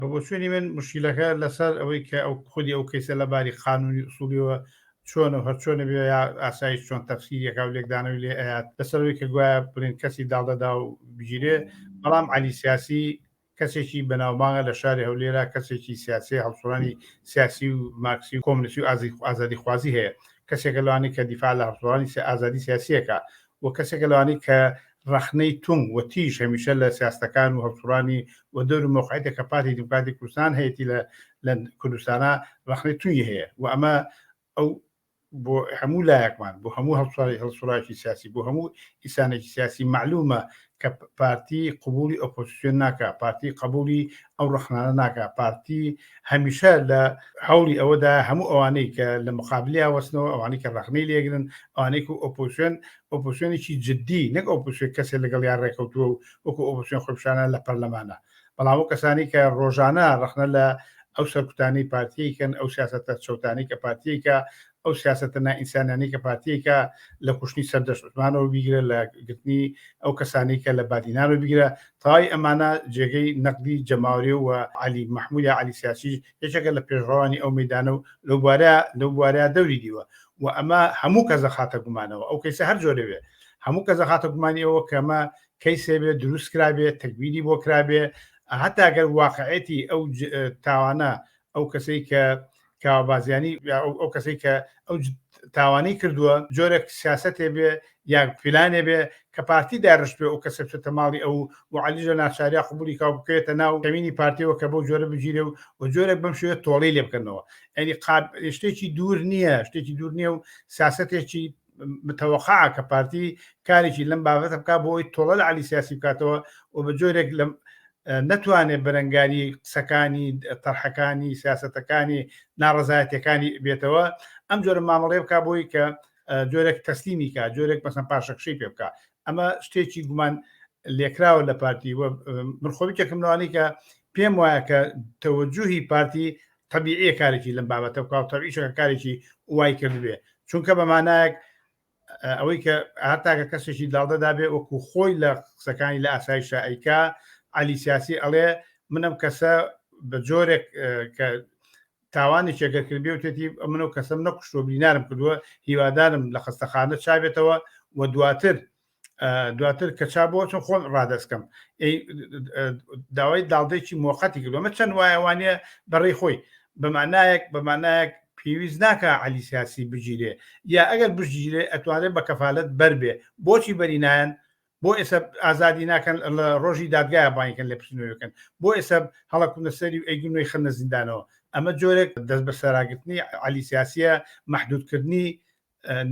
بە بۆچوونی من مشکیلەکە لەسەر ئەوەی کە ئەو خودی ئەو کەیسە لە باری قانونی ئوسوڵیەوە چۆنە و هەرچۆنە بێ یا ئاسایش چۆن تەفسیریەکە و لێکدانەوەی لێ ئەیات لەسەر ئەوەی کە گوایە بڵێن کەسی داڵدەدا و بگیرێ، بەڵام عەلی سیاسی کەسێکی بەناوبانگە لە شاری هەولێرا، کەسێکی سیاسیە، هەڵسوڕانی سیاسی و مارکسی و کۆمۆنیستی و ئازادیخوازی هەیە، کەسێکە لەوانەی کە دیفاع لە هەڵسوڕانی ئازادی سیاسیەکە و کەسێکە لەوانەی کە ڕەخنەی تونگ و تیژ هەمیشە لە سیاستەکان و هەڵسوڕانی و دەور و مەوقعیەتێک کە پارتی دیموکراتی کوردستان هەیەتی لە لە کوردستانا ڕەخنەی تونگی هەیە و ئەمە ئەو بۆ هەموو لایەکمان بۆ هەموو هەڵسوڕی هەڵسوڕاکی سیاسی بۆ هەموو ئیسانێکی سیاسی معلومە کە پارتی قبولی ئۆپۆزیسیۆن ناکا پارتی قبولی ئەو ڕەخنانە ناکا پارتی هەمیشە لە هەوڵی ئەوەدا هەموو ئەوانەی کە لە مقابلیا وەستنەوە ئەوانەی کە ڕەخنەی لێگرن ئەوانەی کە ئۆپۆزیسیۆن ئۆپۆزیسیۆنێکی جدی نەک ئۆپۆزیسیۆن کەسێک لەگەڵیان ڕێکەوتووە و وەکو ئۆپۆزیسیۆن خۆپیشانە لە پەرلەمانە بەڵام ئەو کەسانی کە ڕۆژانە ڕەخنە لە ئەو سەرکوتانەی پارتیی کەن ئەو سیاسەتە چەوتانەی کە پارتیی کە ئەو سیاسەتە نائینسانیانەی کە پارتیی کە لە کوشتنی سەردەشت عوسمانەوە بیگرە لە گرتنی ئەو کەسانەی کە لە بادینانەوە بیگرە تەواوی ئەمانە جێگەی نەقدی جەماوەری و عەلی مەحمود یا عەلی سیاسیش یەکێکە لە پێشڕەوانی ئەو مەیدانە و لەو بوارە لەو بوارە دەوری دیوە و ئەمە هەموو کەس دەخاتە گومانەوە ئەو کەیسە هەر جۆرێ بێ هەموو کەس دەخاتە گومانی ئەوە کە ئەمە کەیسێ بێ دروست کرابێ تەگبیری بۆ کرابێ هەتا گەر واقعێتی ئەو تاوانە ئەو کەسەی کە کاوابازیانی ئەو کەسەی کە ئەو تاوانەی کردووە جۆرێک سیاستێ بێ یا پلانێ بێ کە پارتی داڕشت بێ ئەو کەسە بچێتە ماڵی ئەو و عەلیش لە ناچاریا قبولی کا و بکەوێتە ناو کەمینی پارتیەوە کە بەو جۆرە بگیرێ و و جۆرێک بەم شێوەیە تۆڵەی لێ بکەنەوە یعنی شتێکی دوور نییە شتێکی دوور نییە و سیاستێکی متەوەقعە کە پارتی کارێکی لەم بابەتە بکات بۆ ئەوەی تۆڵە لە عەلی سیاسی بکاتەوە و بە جۆرێک لەم نەتوانێت بەرەنگاری قسەکانی تەرحەکانی سیاسەتەکانی ناڕەزایەتەکانی بێتەوە ئەم جۆرە مامەڵەیە بکات بۆی کە جۆرێک تەسلیمی کا جۆرێک مەسەن پاشەکشەی پێ بکە ئەمە شتێکی گومان لێکراوە لە پارتی و من خۆ یەکێکم لەوانەی کە پێم وایە کە تەوەجوهی پارتی تەبیعیە کارێکی لەم بابەتە بکا و تەبیعیشە کە کارێکی وای کردبێ چونکە بە مانایەک ئەوەی کە هەر تاکە کەسێکی داڵدەدا بێ وەکو خۆی لە قسەکانی لە ئاسایشا ئەیکا عەلی سیاسی ئەڵێ من ئەم کەسە بە جۆرێک کە تاوانێکی ئەگەر کردبێ وتێتی من ئەو کەسەم نەکوشتووە برینارم کردووە هیوادارم لە خەستەخانە چابێتەوە و دواتر دواتر کە چا بۆ چون خۆم ڕادەستکەم داوای داڵدێکی مۆقەتی کردو ئەمە چەند وایە وانە بەڕێی خۆی بەمانایەک بەمانایەک پێویست ناکە علی سیاسی بگیرێ یا ئەگەر بژگیرێ ئەتوانێت بە کەفاالت بەر بێ بۆچی بەری نایەن بۆ ئێستا ئازادی ناکەن لە ڕۆژی دادگایە بانیکەن لێ پرسنەوەکەن بۆ ئێستا هەڵەکونە سەری و ئەیگونەوەی خەنە زیندانەوە ئەمە جۆرێک دەست بە سەراگرتنی علی سیاسیە محدودکردنی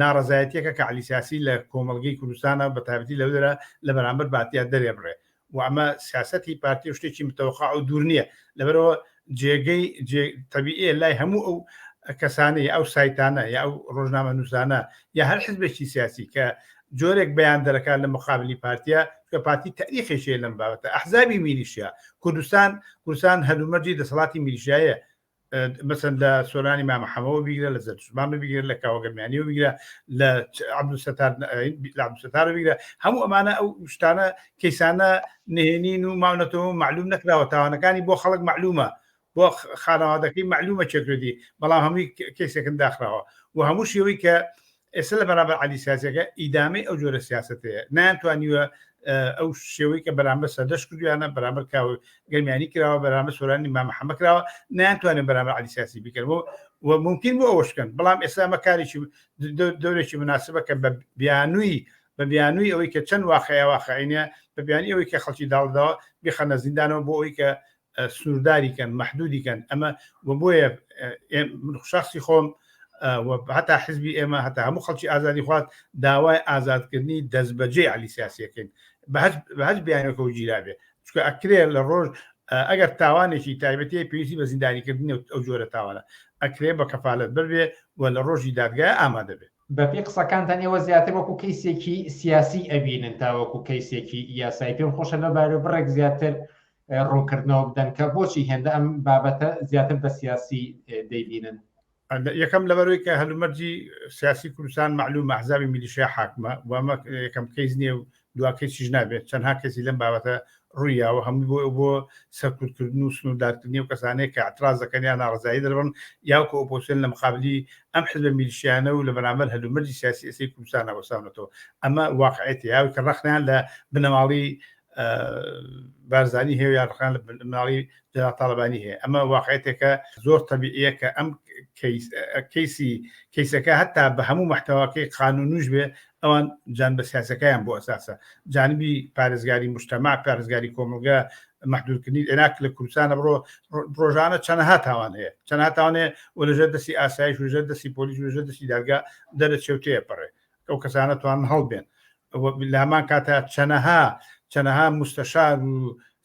ناڕەزایەتیەکە کە عەلی سیاسی لە کۆمەڵگەی کوردستانە بە تایبەتی لەودەرە لە بەرامبەر باتیا دەرێبڕێ و ئەمە سیاسەتی پارتی و شتێکی متەوەقع و دوور نییە لەبەرەوە جێگەی تەبیعیە لای هەموو ئەو کەسانەی ئەو سایتانە یا ئەو ڕۆژنامە نووسانە یا هەر حزبێکی سیاسی کە جۆرێک بەیان دەرەکان لە مقابلی پارتیا کە پارتی تاریخێکی لەم بابەتە ئەحزابی میلیشیا کوردستان کوردستان هەلومەرجی دەسەڵاتی میلیشیایە مەسەن لە سۆرانی مامە حەمەوە بیگرە لە زەرتوشمان بگرە لە کاوە گەرمیانیەوە بگرە لە عەبدولستار لە عەبدولستار بگرە هەموو ئەمانە ئەو شتانە کەیسانە نهێنین و ماونەتەوە معلوم نەکراوە تاوانەکانی بۆ خەڵک معلومە بۆ خانەوادەکەی معلومە چێکردی بەڵام هەمووی کەیسێکن داخراوە و هەموو شێوەی کە ئێستا لە بەرامبەر عەلی سیاسیەکە ئیدامەی ئەو جۆرە سیاسەتەیە نەیانتوانیوە ئەو شێوەی کە بەرامبەر سەردەشت کردویانە بەرامبەر کاوە گەرمیانی کراوە بەرامبەر سۆرانی مامە حەمە کراوە نەیانتوانێت بەرامبەر عەلی سیاسی بکەن و ممکن بۆ ئەوەش بکەن بەڵام ئێستا ئەمە کارێکی دەورێکی مناسبە کە بە بیانووی بە بیانووی ئەوەی کە چەند واقعە واقعینە بە بیانی ئەوەی کە خەڵکی داڵداوە بیخەنە زیندانەوە بۆ ئەوەی کە سنوورداری کەن مەحدودی کەن ئەمە و بۆیە من شخصی خۆم هەتا حزبی ئێمە هەتا هەموو خەڵکی ئازادی خوات داوای ئازادکردنی دەستبەجێ علی سیاسیەکەین بە هەچ بیانەکە و گیرابێ چونکە ئەکرێ لە ڕۆژ ئەگەر تاوانێکی تایبەتی پێویستی بە زیندانیکردنی ئەو جۆرە تاوانە ئەکرێ بە کەفالەت بەربێ و لە ڕۆژی دادگای ئامادە بێت. بەپێی قسەکانتان ئێوە زیاتر وەکو کەیسێکی سیاسی ئەبینن تا وەکو کەیسێکی یاسایی پێم خۆشە لەو بارەوە بڕێک زیاتر ڕوونکردنەوە بدەن کە بۆچی هێندە ئەم بابەتە زیاتر بە سیاسی دەیبینن؟ یەکەم لەبەرەوەی کە هەلومەرجی سیاسی کوردستان معلومە ئەحزابی میلیشیا حاکمە و ئەمە یەکەم کەیس نییە و دوا کەیسیش نابێت چەندها کەسی لەم بابەتە ڕوویاوە هەمووی بۆ بۆ سەرکوتکردن و سنووردارکردنی ئەو کەسانەیە کە اعتراض دەکەن یا ناڕەزایی دەربڕن یاوکە ئۆپۆزسیۆن لە مقابلی ئەم حزبە میلیشیانە و لە بەرامبەر هەلومەرجی سیاسی ئێستەی کوردستانە وەستاونەتەوە. ئەمە واقعیەتە یاوی کە ڕەخنەیان لە بنەماڵی بارزانی هەیە یا ڕەخنەیان لە بنەماڵی جەلال تاڵەبانی هەیە. ئەمە واقعیەتێکە زۆر تەبیعیە کە ئەم کەیسی کەیسەکە هەتا بە هەموو مەحتەواکەی قانونیش بێ ئەوان جانبە سیاسەکەیان بۆ ئەساسە جانبی پارێزگاری مجتمع پارێزگاری کۆمەڵگە محدودکردنی عێراق لە کوردستانە بڕۆ ڕۆژانە چەنەها تاوان هەیە چەنەها تاوان هەیە و لەژێر دەستی ئاسایش و لەژێر دەستی پۆلیس و لەژێر دەستی دادگا دەرەچێ و تێپەڕێ ئەو کەسانە توان هەڵبێن لە هەمان کاتا چەنەها چەنەها مستەشار و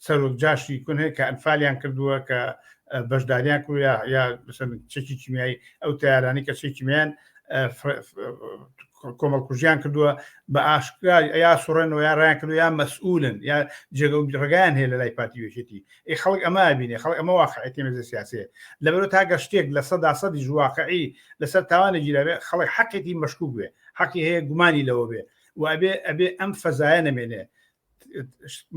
سەرۆک جاشی کون هەیە کە ئەنفالیان کردووە کە بەشداریان کرد یا یا چەکی کیمیایی ئەو تیارانی کە چەکی کیمیان کۆمەڵکوژیان کردووە بە ئاشکرا یا سوڕێنەوە یا ڕایان کردو یا مەسئولن یا جێگە و ڕگایان هەیە لە لای پارتی یەکێتی ئەی خەڵک ئەمە بینێ خەڵک ئەمە واقعەتی مێزە سیاسەیە لەبەرو تا گەر شتێک 100%یش واقعی لەسەر تاوانە گیراوێ خەڵک حەقێتی مەشکوک بێ حەقی هەیە گومانی لەوە بێ و ئەبێ ئەبێ ئەم فەزایە نەمێنێ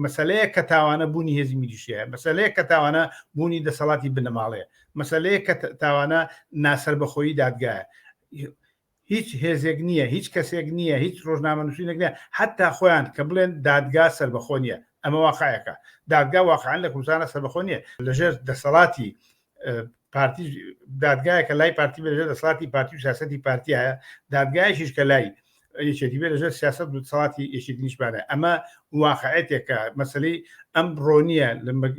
مەسلەیە کە تاوانە بوونی هێزی میلیشیایە مەسلەیە کە تاوانە بوونی دەسەڵاتی بنەماڵەیە مەسلەیە کە تاوانە ناسەربەخۆیی دادگایە هیچ هێزێک نییە هیچ کەسێک نییە هیچ ڕۆژنامەنووسینێک نییە حتا خۆیان کە بڵێن دادگا سربەخۆ نییە ئەمە واقعەکە دادگا واقعا لە کوردستانە سربەخۆ نییە لەژێر دەسەڵاتی پارتی دادگایەکە لای پارتی بێ لەژێر دەسەڵاتی پارتی و سیاسەتی پارتیایە دادگایەکیش کە لای یەکێتی بێ لەژێر سیاسەت و دەسەڵاتی یەکێتی نیشمانە ئەمە واقعێتێکە مەسلەی ئەم ڕۆنیە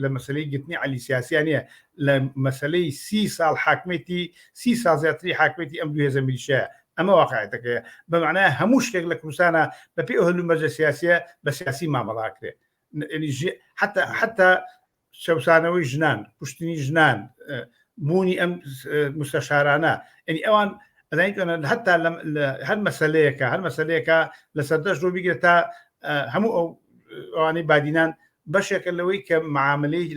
لە مەسلەی گرتنی عەلی سیاسیان نیە لە مەسلەی سی ساڵ حاکمێتی سی ساڵ زیاتری حاکمێتی ئەم دوو هێزە میلیشیایە ئەمە واقعێتەکەیە بە معنای هەموو شتێک لە کوردستانە بەپێی ئەو هەلومەرجە سیاسیە بە سیاسی مامەڵاکرێ حتا حتا چەوسانەوەی ژنان، کوشتنی ژنان، بوونی ئەم مستەشارانە، یعنی ئەوان ئەزانیت هەتا هەر مەسلەیەکە هەر مەسلەیەکە لە سەردەشت بۆ بیگرە تا هەموو ئەو ئەوانەی بادینان بەشێکە لەوەی کە معاملەی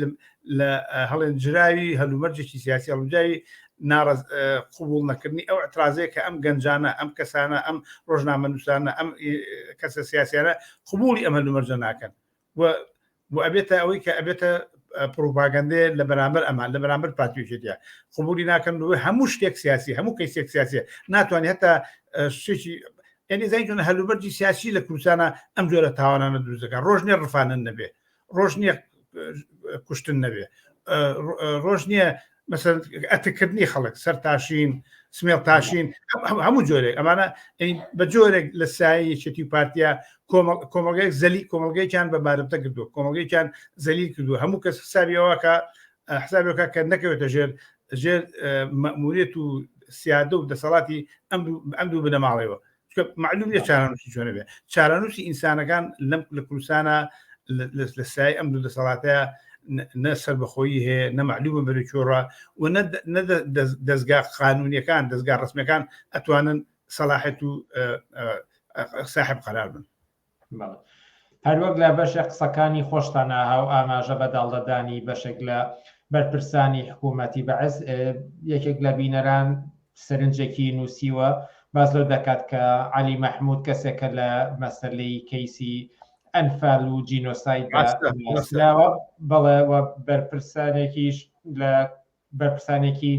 لە هەڵێنجراوی هەلومەرجێکی سیاسی هەڵێنجراوی ناڕز قوبول نەکردنی ئەو اعترازەیە کە ئەم گەنجانە ئەم کەسانە ئەم ڕۆژنامەنووسانە ئەم کەسە سیاسیانە قوبولی ئەم هەلومەرجە ناکەن و و ئەبێتە ئەوەی کە ئەبێتە پروپاگەندەیە لە بەرامبەر ئەمان لە بەرامبەر پارتی یەکێتیە قبولی ناکەن و هەموو شتێک سیاسی هەموو کەیسێک سیاسیە ناتوانێت هەتا شتێکی یعنی زانین چۆن هەلومەرجی سیاسی لە کوردستانە ئەم جۆرە تاوانانە دروست دەکات ڕۆژ نییە ڕفانن نەبێ ڕۆژ نییە کوشتن نەبێ ڕۆژ نییە مەسەلەن ئەتککردنی خەڵک سەرتاشین سمێڵ تاشین هەموو جۆرێک ئەمانە بە جۆرێک لە سایە یەکێتی و پارتیا کۆمەڵگەیەک زەلی کۆمەڵگەیەکیان بە بارمتە کردو کۆمەڵگەیەکیان زەلیل کردو هەموو کەس حسابیەوە کە حسابەکە کە نەکەوێتە ژێر ژێر مەموریت و سیادە و دەسەڵاتی ئەم دوو بنەماڵەوە چونکە معلوم نیە چارەنووسی چۆنە بێ چارەنووسی ئینسانەکان لەم لە کوردستانە لە سای ئەم دوو دەسەڵاتەیە نە سەربەخۆیی هەیە نە معلومە بەرەو کوێڕا و نە دەزگا قانونیەکان دەزگا ڕسمیەکان ئەتوانن سەلاحێت و ساحب قەرار بن. بەڵێ. هەروەک لە بەشێک قسەکانی خۆشتانا هاو ئاماژە بە داڵدەدانی بەشێک لە بەرپرسانی حکوومەتی بەعس، یەکێک لە بینەران سەرنجێکی نووسیوە باس لەو دەکات کە عەلی مەحموود کەسێکە لە مەسەلەی کەیسی ئەنفال و جینۆسایددا ناسراوە، بەڵێ و بەرپرسانێکیش لە بەرپرسانێکی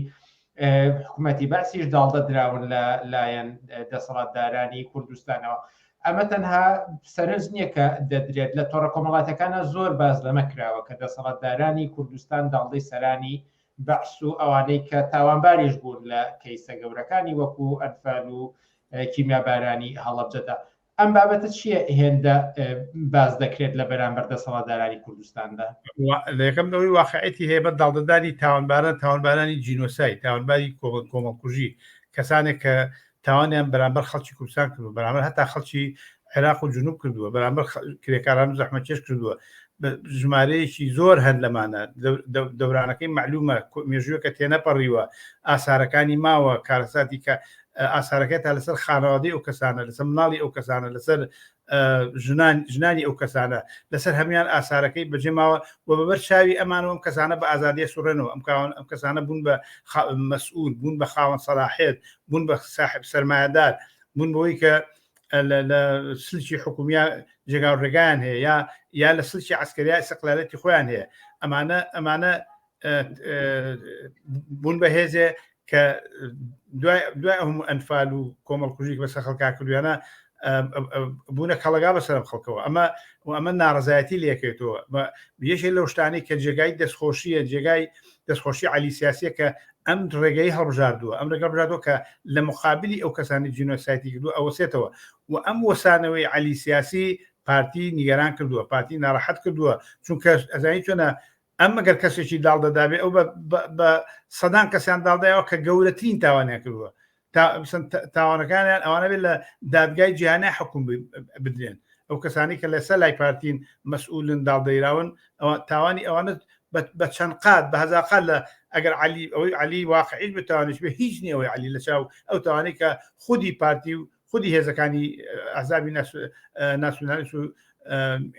حکوومەتی بەعسیش داڵدە دراون لە لایەن دەسەڵاتدارانی کوردستانەوە. ئەمە تەنها سەرنج نییە کە دەدرێت لە تۆڕە کۆمەڵاتەکانە زۆر باز لەمە کراوە کە دەسەڵاتدارانی کوردستان داڵدەی سەرانی بەعس و ئەوانەی کە تاوانباریش بوون لە کەیسە گەورەکانی وەکو ئەنفال و کیمیابارانی هەڵەبجەدا ئەم بابەتە چییە هێندە باس دەکرێت لە بەرامبەر دەسەڵاتدارانی کوردستاندا؟ لە یەکەم لەوەی واقعەتی هەیە بە داڵدەدانی تاوانباران تاوانبارانی جینۆساید تاوانباری کۆمەڵکوژی کەسانێک کە تاوانیان بەرامبەر خەڵکی کوردستان کردووە بەرامبەر هەتا خەڵکی عێراق و جنوب کردووە بەرامبەر کرێکاران و زەحمەتکێش کردووە ژمارەیەکی زۆر هەن لەمانە دەورانەکەی معلومە مێژووەکە تێنەپەڕیوە ئاسارەکانی ماوە کارەساتی کە ئاسارەکە تا لەسەر خانەوادەی ئەو کەسانە لەسەر مناڵی ئەو کەسانە لەسەر ژنان ژنانی ئەو کەسانە لەسەر هەمان ئاسارەکەی بەجێ ماوە و بەبەر چاوی ئەمانەوە ئەم کەسانە بە ئازادیە سوڕێنەوە ئەم کاوان ئەم کەسانە بوون بە مەسئول بوون بە خاوەن سەلاحێت بوون بە ساحب سەرمایەدار بوون بەوەی کە لە سلکی حکومیە جێگا و ڕێگایان هەیە یا یا لە سلکی عسکەریا ئیسقلالەتی خۆیان هەیە ئەمانە ئەمانە بوون بە هێزێ کە دوای دوای ئەو ئەنفال و کۆمەڵکوژی بەسەر خەڵکا کردویانە بوونە کەڵگا بەسەرم خەڵکەوە ئەمە و ئەمە ناڕزایەتی لەکەوێتەوە یەکێ لەو شتانەی کە جێگای دەستخۆشیە جێگای دەستخۆشی علی سیاسیە کە ئەم ڕێگەی هەڵبژاردووە ئەم ڕێگە بژاردووە کە لە مقابلی ئەو کەسانی جینۆسایتی کردووە ئەوەسێتەوە و ئەم وەسانەوەی علی سیاسی پارتی نیگەران کردووە پارتی ناڕەحەت کردووە چونکە ئەزانی چۆنە ئەم مەگەر کەسێکی داڵدە دابێ ئەو بە سەدان کەسیان داڵدایەوە کە گەورەترین تاوانیان کردووە تاوانەکانیان ئەوانە بێت لە دادگای جیهانە حکوم بدرێن ئەو کەسانی کە لەسەر لای پارتین مەسئولن داڵدەیراون تاوانی ئەوانە بە چەند قات بە هەزار قات لە ئەگەر علی ئەوەی علی واقعیش بتوانیش بێ هیچ نییە ئەوەی علی لە چاو ئەو تاوانەی کە خودی پارتی و خودی هێزەکانی ئەحزابی ناسیۆنالیست و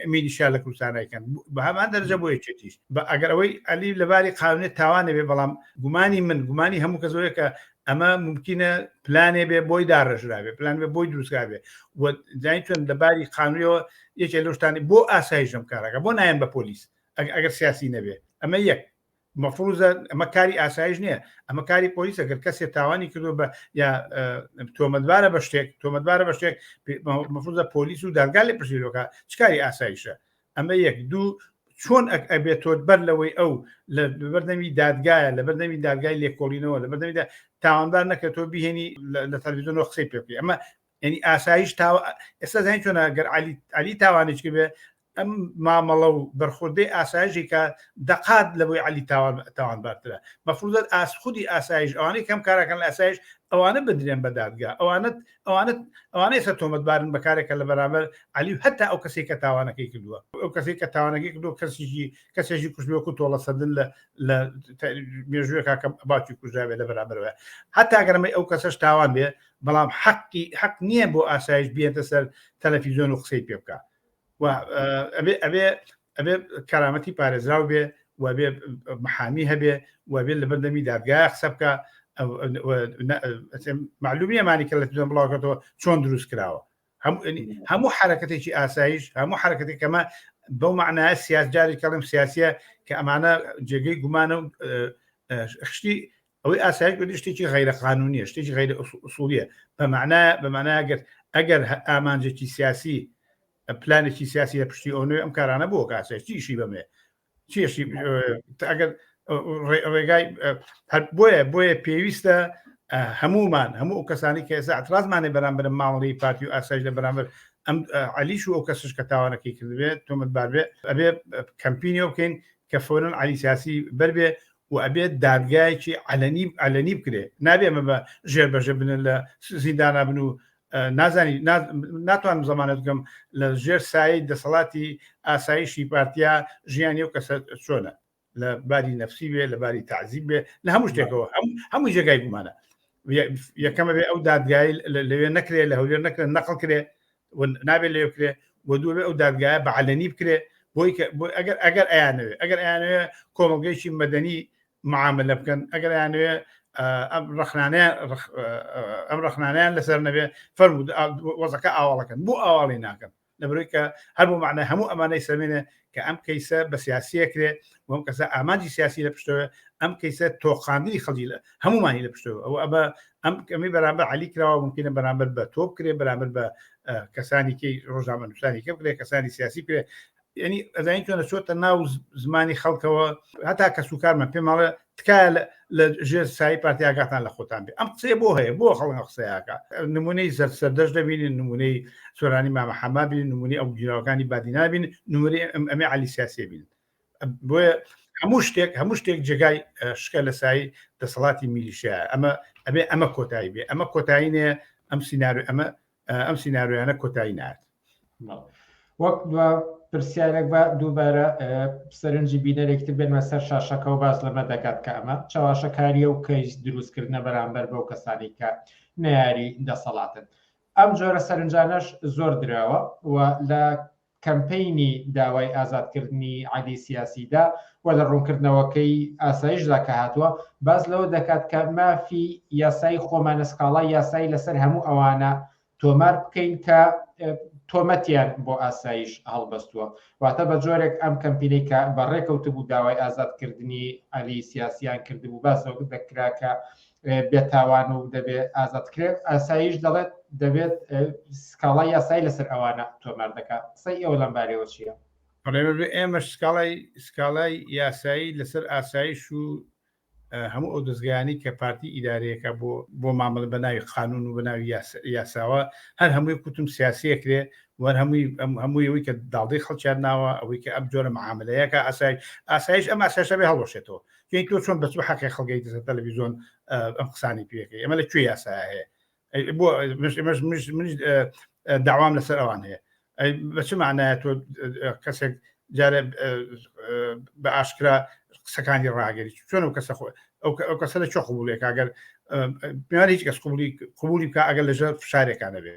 میلیشیا لە کوردستانەکەن بە هەمان دەرجە بۆ یەکێتیش بە ئەگەر ئەوەی عەلی لەباری قانونێت تاوانێ بێ بەڵام گومانی من گومانی هەموو کەس ئەوەیە کە ئەمە ممکنە پلانێ بێ بۆی داڕێژرابێ پلان بێ بۆی دروستکرابێ و زانی چۆن لەباری قانونیەوە یەکێ لەو شتانی بۆ ئاسایشم کارەکە بۆ نایەن بە پۆلیس ئەگەر سیاسی نەبێ ئەمە یەک مەفروزە ئەمە کاری ئاسایش نییە ئەمە کاری پۆلیسە گەر کەسێ تاوانی کردو بە یا تۆمەتبارە بە شتێک تۆمەتبارە بە شتێک مەفروزە پۆلیس و دادگا لێ پرسیرۆکە چ کاری ئاسایشە ئەمە یەک دوو چۆن ئەبێت تۆ بەر لەوەی ئەو لە بەردەمی دادگایە لە بەردەمی دادگای لێکۆڵینەوە لە بەردەمی تاوانبار نەکە تۆ بهێنی لە تەلەڤیزیۆنەوە قسەی پێ بکەی ئەمە یعنی ئاسایش تا ئێستا زانین چۆنە گەر علی علی تاوانێک بێ ئەم مامەڵە و بەرخوردەی ئاسایشی کە دەقات لە بۆی علی تاوان تاوانبارترە مەفروزە ئاس خودی ئاسایش ئەوانەی کەم کارەکەن لە ئاسایش ئەوانە بدرێن بە دادگا ئەوانە ئەوانە ئەوانە ئێستا تۆمەتبارن بە کارێکە لە بەرامبەر علی و هەتا ئەو کەسێک کە تاوانەکەی کردووە ئەو کەسێک کە تاوانەکەی کردووە کەسێکی کەسێکی کوشتووە وەکو تۆڵەسەندن لە لە مێژوویەکە کە باوکی کوژراوێ لە بەرامبەرەوە هەتا گەرمەی ئەو کەسەش تاوان بێ بەڵام حەقی حەق نییە بۆ ئاسایش بێتە سەر تەلەفیزیۆن و قسەی پێ بکە و ئەبێ ئەبێ ئەبێ کەرامەتی پارێزراو بێ و بێ محامی هەبێ و بێ لە بەردەمی دادگای قسە بکە معلومی ئەمانی کە لە تلویزیۆن بڵاوکردەوە چۆن دروست کراوە هەموو حرەکەتێکی ئاسایش هەموو حرەکەتێک کەمە بەو معنایە سیاس جاری کەڵم سیاسیە کە ئەمانە جێگەی گومانە و شتی ئەوەی ئاسایش گوتی شتێکی غەیرە قانونیە شتێکی غەیرە ئوسوڵیە بە معنای بە معنای ئەگەر ئەگەر ئامانجێکی سیاسی پلانێکی سیاسی لە پشتی ئەو نوێ ئەم کارانە بۆ کاسێ چیشی بەمێ چیشی ئەگەر ڕێگای هەر بۆیە بۆیە پێویستە هەمومان هەموو ئەو کەسانی کە ئێستا اعترازمانێ بەرامبەر مامەڵی پارتی و ئاسایش لە بەرامبەر ئەم علیش و ئەو کەسش کە تاوانەکەی کردبێت تۆمەتبار بێ ئەبێ کەمپینی بکەین کە فۆرن علی سیاسی بەربێ و ئەبێت دادگایەکی عەلەنی عەلەنی بکرێ نابێ ئەمە بە ژێر بەژێر بنن لە زیندانا بن و نازانی ناتوانم زەمانەت بکەم لە ژێر سایەی دەسەڵاتی ئاسایشی پارتیا ژیانی ئەو کەسە چۆنە لە باری نەفسی بێ لە باری تعزیب بێ لە هەموو شتێکەوە هەموو جێگای گومانە یەکەمە بێ ئەو دادگای لەوێ نەکرێ لە هەولێر نەکرێت نەقل کرێ نابێت لێ بکرێ و دووێ ئەو دادگایە بە عەلەنی بکرێ بۆی کە ئەگەر ئەگەر ئەیانەوێ ئەگەر ئەیانەوێ کۆمەڵگەیەکی مەدەنی معاملە بکەن ئەگەر ئەیانەوێ ئەم ڕخنانەیان ئەم ڕخنانیان لەسەر نەبێ فەرموو وەزەکە ئاواڵەکەن بۆ ئاواڵی ناکەن لەبەرەوەی کە هەر بۆ معنای هەموو ئەمانەی سەمێنێ کە ئەم کەیسە بە سیاسیە کرێ و ئەم کەسە ئامانجی سیاسی لە پشتەوە ئەم کەیسە تۆقاندنی خەڵکی لە هەمومانی لە پشتەوە ئەو ئەمە ئەم کەمی بەرامبەر علی کراوە ممکنە بەرامبەر بە تۆ بکرێ بەرامبەر بە کەسانی کەی ڕۆژنامە نووسانی کە بکرێ کەسانی سیاسی بکرێ ینی ئەزانی چۆنە چۆتە ناو زمانی خەڵکەوە هەتا کەس و کارمان پێم ماڵێ تکایە لە ژێر سای پارتی ئاگاتان لە خۆتان بێ ئەم قسەیە بۆ هەیە بۆ خەڵک قسەیەکە نمونەی زەر سەردەش دەبینین نمونەی سۆرانی مامە حەما بین نمونەی ئەو گیراوەکانی بادینا بین نمونەی ئەم ئەمێ عەلی سیاسی بین بۆیە هەموو شتێک هەموو شتێک جێگای شکە لە سای دەسەڵاتی میلیشیا ئەمە ئەبێ ئەمە کۆتایی بێ ئەمە کۆتایی نێ ئەم سیناریۆ ئەمە ئەم سیناریۆیانە کۆتایی نات. وەک دوا پرسیارێک بە دووبارە سەرنجی بینەرێکی تر بێنمە سەر شاشەکەەوە باس لەمە دەکات کە ئەمە چەواشەکاریە و کەیس دروستکردنە بەرامبەر بەو کەسانی کە نەیاری دەسەڵاتن ئەم جۆرە سەرنجانەش زۆر دراوە و لە کەمپەینی داوای ئازادکردنی عەلی سیاسیدا و لە ڕوونکردنەوەکەی ئاسایشدا کە هاتووە باس لەوە دەکات کە مافی یاسایی خۆمانە سکاڵای یاسایی لەسەر هەموو ئەوانە. تۆمار بکەین کە تۆمەتیان بۆ ئاسایش هەڵبەستووە. واتە بە جۆرێک ئەم کەمپینەی کە بەڕێکەوتبوو داوای ئازادکردنی عەلی سیاسیان کردبوو، باس لەوە دەکرا کە بێتاوان و دەبێت ئازاد کرێت، ئاسایش دەڵێت دەبێت سکاڵای یاسایی لەسەر ئەوانە تۆمار دەکات. قسەی ئێوە لەم بارەیەوە چییە؟ ئێمەش سکاڵای سکاڵای یاسایی لەسەر ئاسایش و هەموو ئەو دەزگایانەی کە پارتی ئیدارەیەکە بۆ بۆ مامەڵە بە ناوی قانون و بە ناوی یاساوە هەر هەمووی کوتم سیاسیەکرێ وەر هەمووی هەمووی ئەوەی کە داڵدەی خەڵکیان ناوە ئەوەی کە ئەم جۆرە معاملەیەکە ئاسای ئاسایش ئەم ئاسایشە بێ هەڵوەشێتەوە چون تۆ چۆن بە چ حەقێ خەڵکی دەسەر تەلەڤیزیۆن ئەم قسانی پێەکەی ئەمە لە کوێ یاسایە هەیە بۆ ئێمەش منیش داوام لەسەر ئەوان هەیە بە چ معنایە تۆ کەسێک جارێ بە ئاشکرا قسەکانی ڕاگەری چۆن ئەو کەسە خۆ ئەو کەسە لە چۆ قوبولێک ئەگەر پێوان هیچ کەس قوبولی قوبولی بکە ئەگەر لەژێر فشارێکانە بێت.